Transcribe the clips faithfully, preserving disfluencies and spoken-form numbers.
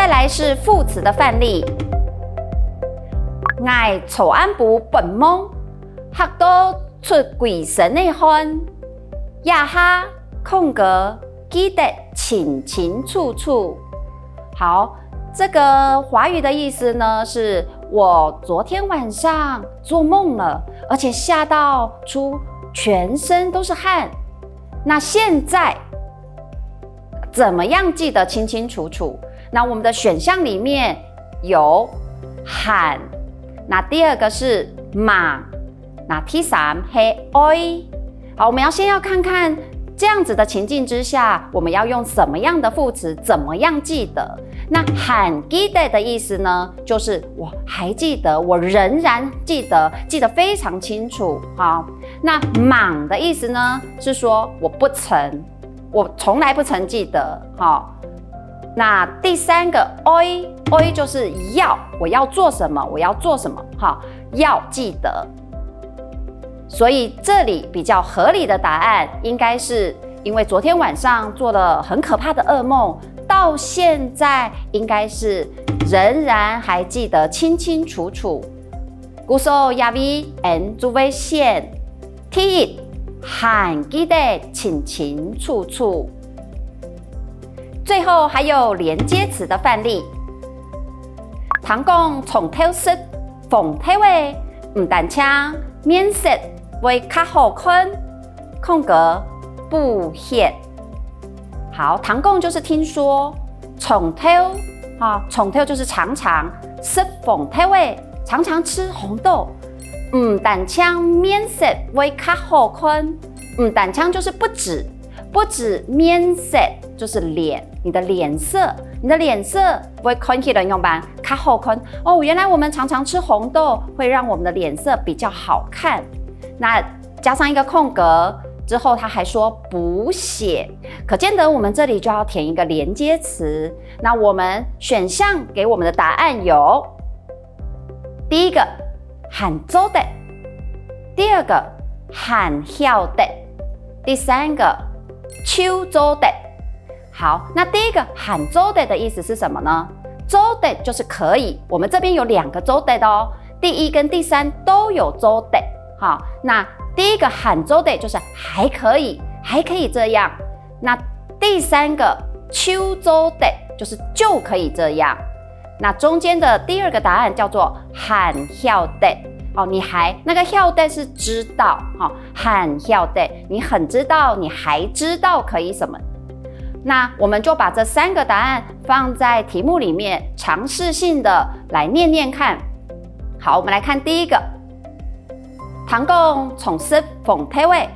再來是副詞的範例。𠊎昨暗晡發夢，嚇到出歸身个汗。這下空格記得清清楚楚。好，這個華語的意思呢，是我昨天晚上做夢了，而且嚇到出全身都是汗。那現在怎麼樣記得清清楚楚？那我們的選項裡面有還，那第二個是吂，那第三係愛。好，我們要先要看看這樣子的情境之下，我們要用什麼樣的副詞，怎麼樣記得？那還記得的意思呢，就是我還記得，我仍然記得，記得非常清楚。好，那吂的意思呢，是說我不曾，我從來不曾記得。好，那第三個愛，愛就是要，我要做什麼，我要做什麼，哈，要記得。所以這裡比較合理的答案應該是，因為昨天晚上做了很可怕的噩夢，到現在應該是仍然還記得清清楚楚。故所這位𠊎就會選第一，還記得清清楚楚。最後還有連接詞的範例。聽講長透食紅豆仔，毋單淨面色會較好看，空格補血。好，聽講就是聽說，長透，啊，長透就是常常，食紅豆仔，常常吃紅豆，毋單淨面色會較好看，毋單淨就是不止，不止面色就是臉，你的臉色，你的臉色會看起來仰般？較好看。哦，原來我們常常吃紅豆，會讓我們的臉色比較好看。那加上一個空格之後，他還說補血，可見得我們這裡就要填一個連接詞。那我們選項給我們的答案有：第一個，還做得；第二個，還曉得；第三個，就做得。好，那第一個還做得的意思是什麼呢？做得就是可以，我們這邊有兩個做得哦，第一跟第三都有做得。好，那第一個還做得就是還可以，還可以這樣。那第三個就做得就是就可以這樣。那中間的第二個答案叫做還曉得。哦，你還，那個曉得是知道，哦，還曉得，你很知道，你還知道可以什麼。那我們就把這三個答案放在題目裡面，嘗試性的來念念看。好，我們來看第一個。聽講長食紅豆仔，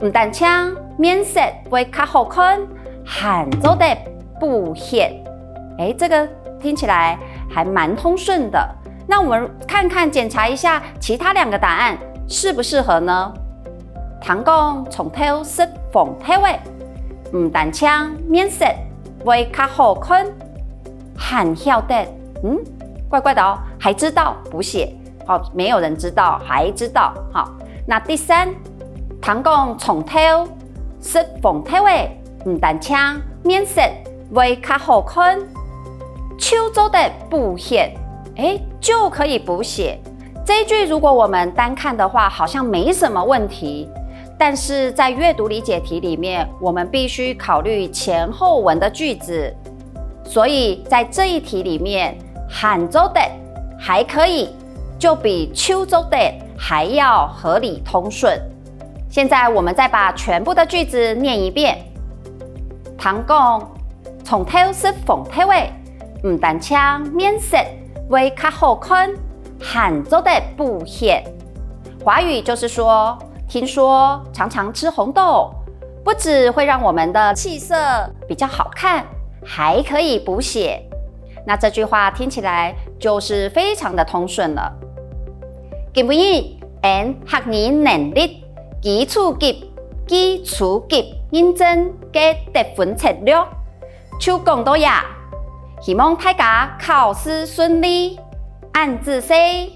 毋單淨面色會較好看，還做得補血。誒，這個聽起來還蠻通順的。那我們看看，檢查一下其他兩個答案適不適合呢？聽講長透食紅豆仔，毋單淨面色會較好看，還曉得，嗯，怪怪的哦，還知道補血。 好，沒有人知道，還知道。好，那第三，聽講長透食紅豆仔，毋單淨面色會較好看，就做得補血。誒，就可以補血。這一句如果我們單看的話，好像沒什麼問題。但是在閱讀理解題裡面，我們必須考慮前後文的句子。所以在這一題裡面，還做得，還可以， 就比就做得還要合理通順。現在我們再把全部的句子念一遍。聽講長透食紅豆仔，毋單淨面色會較好看，還做得補血。華語就是說，聽說常常吃紅豆，不只會讓我們的氣色比較好看，還可以補血。那這句話聽起來就是非常的通順了。今晡日，𠊎客語能力基礎級、基礎級認證个得分策略就講到這，希望大家考試順利，恁仔細。